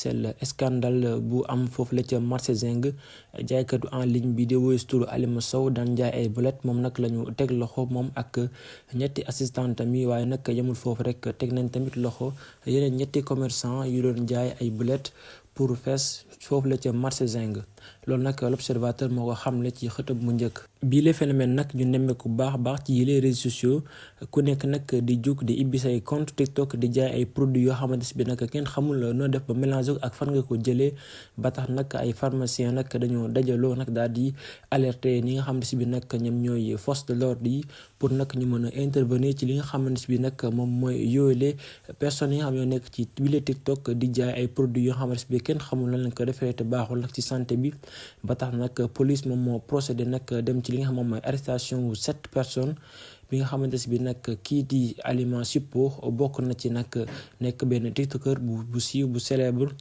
sel scandale bu am foofu la ca marché Zinc jaaykatu en ligne bi di woy turu Alima Sow daan jaay ay bulet moom nag la ñu teg loxo moom ak ñetti assistant mi waaye nag yemul foofu rek teg nañ tamit loxo yeneen ñetti commerçant yu doon jaay ay bulet pour fees foofu la ca marché Zinc loolu nag l'observateur moo ko xamle ci xëtëb mu njëkk. bii le phénomène nag ñu nemmeeku baax ci yile réseaux sociaux ku nekk nag di jug di ibbi say compte TikTok di jaay ay produits yoo xamante bi nag kenn xamul noo def ba mélanger ak fan nga ko jëlee ba tax nag ay pharmaciens nag dañoo dajaloo nag daal di alerter ñi nga xamante bi nag ñoom ñooy force de l'ordre yi pour nag ñu mën a intervenir ci li nga xamante bi nag moom mooy yooyule personnes yi nga xam ñoo nekk ci bile TikTok di jaay ay produits yoo xamante bi kenn xamul lan lañ ko defee te baaxul nag ci santé bi ba tax nag police moom moo procédé nag dem ci li nga xam moom mooy arrestation wu 7 personnes bi nga xamante bi nag kii di Alima Suppo bokk na ci nag nekk benn tiktoker bu siiw bu célèbre